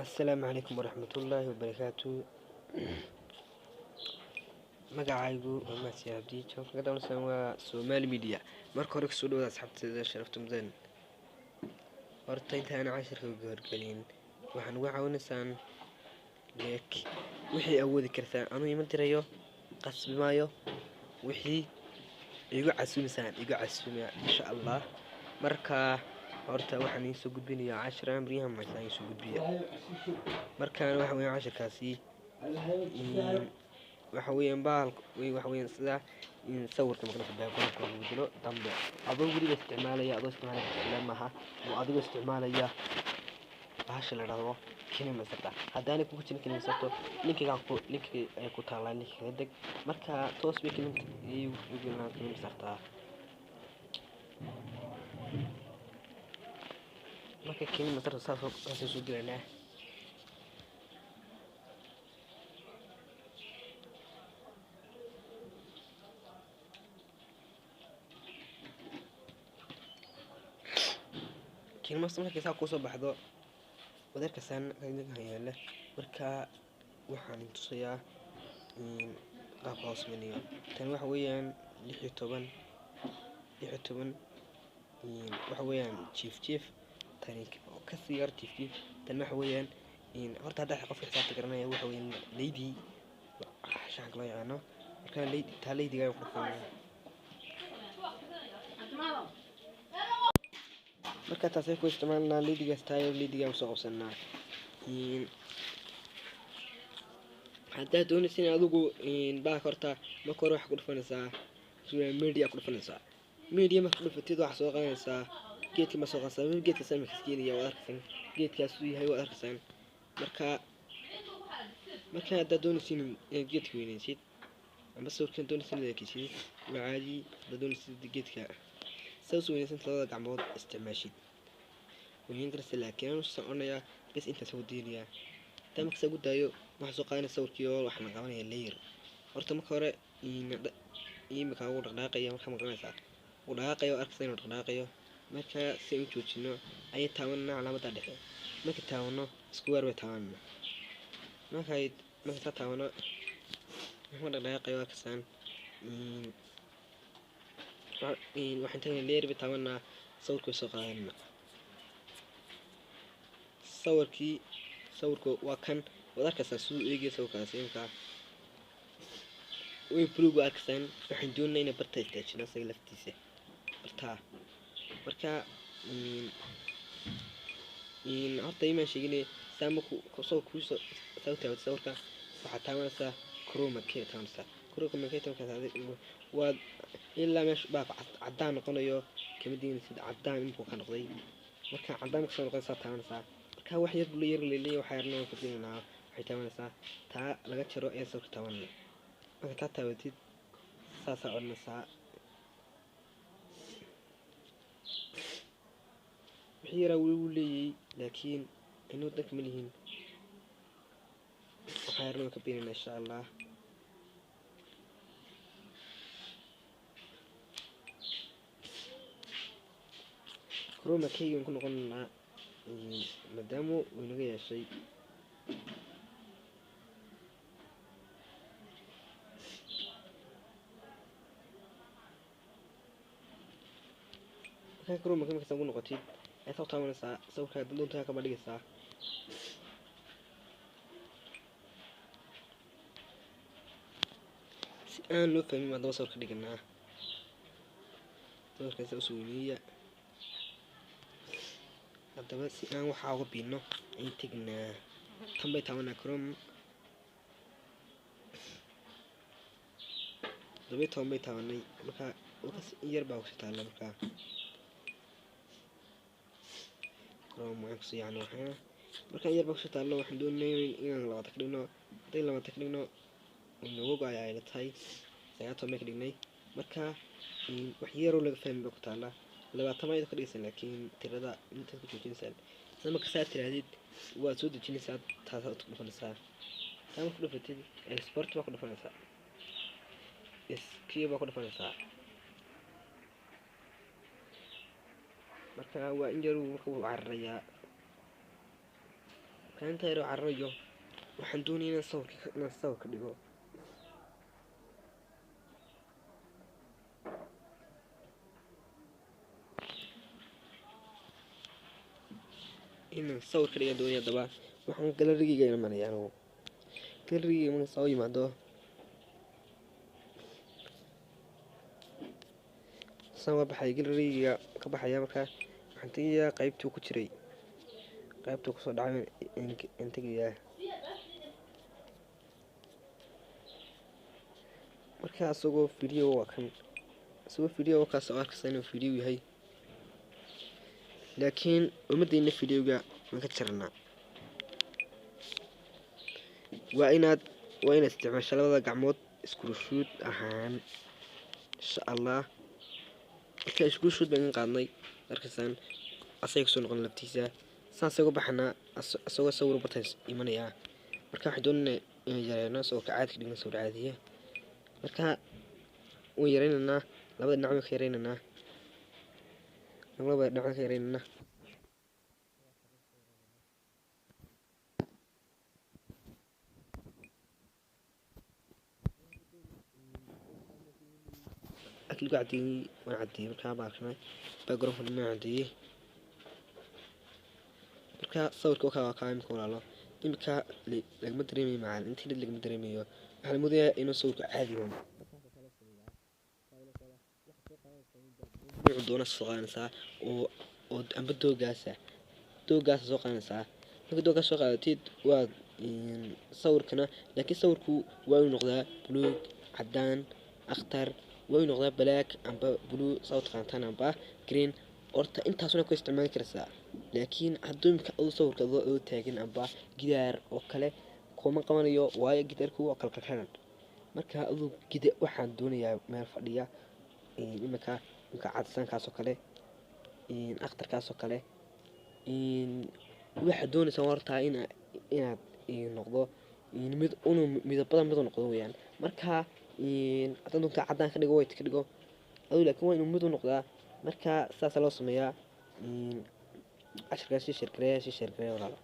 Asalaamu calaykum waraxmatullaahi wabarakaatu. Magacaygu waa Mahdi Cabdi, channelka ka daawanaysan waa Somali Media. Marka hore kusoo dhawaada asxaabteeda sharafta mudan. Horta inta aan cashirka uga horgelin, waxaan uga caawinaysaan like wixii awoodi kartaan. Anuu ima dirayo, qasbi maayo, wixii igu casuumaysaan igu casuumaya insha Allah. Marka horta waxaan idiin soo gudbinayaa cashir aan baryahan maysaan idiin soo gudbiya. Markaan waxa weeyaan cashirkaasi waxa weeyaan bahal waxa weeyaan sida in sawirka marka background lagu bedelo dambe adoo weliba isticmaalaya, adoo isticmaalaya isticmaal maaha oo adigoo isticmaalaya bahasha la dhahdo KineMaster. Haddaanay kugu jirin KineMaster, linkiga ku linkiga ay ku taalaa linkiga deg. Marka toos bay KineMaster. Marka KineMaster saas soo gelinaa. KineMaster markay saa kusoo baxdo wadarkaasaan yaala. Marka waxaan tusayaa qaabka loo sameynayo. Tan waxa weeyaan 16 16, waxa weeyaan jiif jiif, tani kasii yar jiif jiif. Tan waxa weeyaan horta hadda qofka xisaabta garanaya waxa weeyaan lady shaxanka loo yaqaano. Marka lady taa ladyga ayaan ku dhufanaya. Marka taasay ku isticmaalnaa ladygaas taayo ladyga aan soo qabsanaa. Haddaad doonaysa in adigu bahalka horta marka hore waxaa ku dhufanaysaa media ku dhufanaysaa. Media marka ku dhufatid waxaa soo qaadanaysaa geedka, ma soo qaadaysaa geedka samir keenaya, waad arkaysaan geedkaas uu yahay, waad arkaysaan. Marka haddaad doonaysa inaad geedka weynaysid ama sawirkan doonaysa inaad ekeysid, waa caadi. Haddaad doonaysid geedka saas u weynaysan labada gacmood isticmaashid weyneyn karaysa, laakiin anu soconayaa bes intaas ugu daynayaa. Taa marka saa ugu daayo waxaan soo qaadanaya sawirkii oo waxaan qabanaya layer. Horta marka hore imika ugu dhaqdhaqaaqaya, marka ma garanaysaa uu dhaqaaqayo, arkaysa inuu dhaqdhaqaaqayo. Marka si aan u joojino ayay taabanaa calaamadda dhexe. Marka taabano square bay taabanaa. Marka saa taabano wuxuu dhaqdhaqaaqayo arkaysaan. Waxaan tagnay layer bay taabanaa, sawirkii soo qaadanaa. Sawirkii sawirku waa kan, waad arkaysaa siduu eegaya sawirkaasi. Imika way blue baa arkaysaan. Waxaan doonaynaa inay barta istaajino isaga laftiisa bartaa. Marka horta imaan sheeginay saa markuu sawir kuusoo saa u taabato sawirka waxaad taabanaysaa chroma key taabanaysaa. Chroma key taabanaysaa waad ilaa meesha baaka caddaan noqonayo kama diinaysid caddaan imikuu ka noqday. Marka caddaan marka soo noqday saa taabanaysaa. Marka wax yar buu yar leeyahay, waxa yarna waan ku diinaynaa. Waxay taabanaysaa taa laga jaro ee sawirka taabanayna. Marka taa taabatid saasaa odhanaysaa. Wixii yaraa weli wuu leeyahay, laakiin inuu danka ma lihin. Waxa yarna waan ka beenaynaa insha Allah. Chroma key waan ku noqonaynaa maadaama uu inaga yeeshay. Markaa chroma key markaad ugu noqotid ayaad soo taabanaysaa sawirka doontaa kama dhigaysaa. Si aan loo fahmin haddaba sawirka dhiganaa. Sawirkaas usoo weyneeya. Haddaba si aan waxaa uga biino ayaan tegnaa tan bay taabanaa chrome 17 bay taabanay. Marka in yar baa kusii taalla. Marka chrome waxaan kusii yacni waxayna marka in yar baa kusii taallo. Waxaan doonay inaan 20 ka dhigno. Hadday 20 ka dhigno noogu go-ay ay la tahay 19 bay ka dhignay. Marka wax yaroo laga fahmi baa ku taalla. 20 ayadoo ka dhigaysan, laakiin tirada intaad ku joojinaysaan isla marka saa tirahdid waad soo dejinaysaa, taasaad ku dhufanaysaa. Taa marka ku dhufatid export baa ku dhufanaysaa, sk baa ku dhufanaysaa. Marka waa in yar marka wuu cararayaa. Marka inta yar oo cararayo waxaan doonayaa inaan sawirka inaan sawir ka dhigo. Inaan sawir ka dhigan doonaya. Haddaba waxaan galarigeyga imanaya anigu. Galarigeyga markaan soo yimaado, saan waa baxay galarigeyga ka baxaya. Markaa waxaan tegayaa qaybtuu ku jiray, qaybtuu kusoo dhacay aan tegayaa. Markaa isagoo video waa kan, isagoo video kaas oo arkaysa inuu video yahay, laakiin umadeyna videoga waan ka jarnaa. Waa inaad isticmaashaa labada gacmood screenshot ahaan, insha Allah. Marka screenshot baan ka qaadnay, arkaysaan asaga kusoo noqon laftiisa. Saas uga baxanaa asagoo sawir bartaas imanayaa. Marka waxaan doonaynaa inaan yareyno sawirka, caadi ka dhigno sawir caadiya. Marka waan yareynaynaa, labada dhinac waan ka yareynaynaa, labada dhinac waan ka yareynaynaa. Akli ku cadeeyey, waan cadeeyey. Markaa baan arknay background dhan waan cadeeyey. Marka sawirka wakaa kaa imika walaalo, imika lagama dareemayo macalin intii dad lagama dareemayo. Waxaa la moodayaa inuu sawirku caadi yahay. Wuxuu doona soo qaadanaysaa oo amba doogaasa soo qaadanaysaa. Marka doogaas soo qaadatid waad sawirkana, laakiin sawirku waa inuu noqdaa buluug, cadaan, akhtar, waa inuu noqdaa black amba blue saa u taqaantaan amba green. Horta intaasuna ku isticmaali karaysaa. Laakiin hadduu imika aduu sawirka adoo taagan amba gidaar oo kale kuma qabanayo, waayo gidaarku waa kala karkaran. Marka aduu gida waxaan doonayaa meel fadhiya imika cadsankaas oo kale, akhtarkaas oo kale. Waxaad doonaysaa horta inaad noqdo mid inuu midabada mid u noqdo weeyaan. Marka haddaad doonto cadaan ka dhigo, white ka dhigo aduu, laakiin waa inuu mid u noqdaa. Marka saasaa loo sameeyaa. Casharkaas sii share gareeya, sii share gareeya walaalo.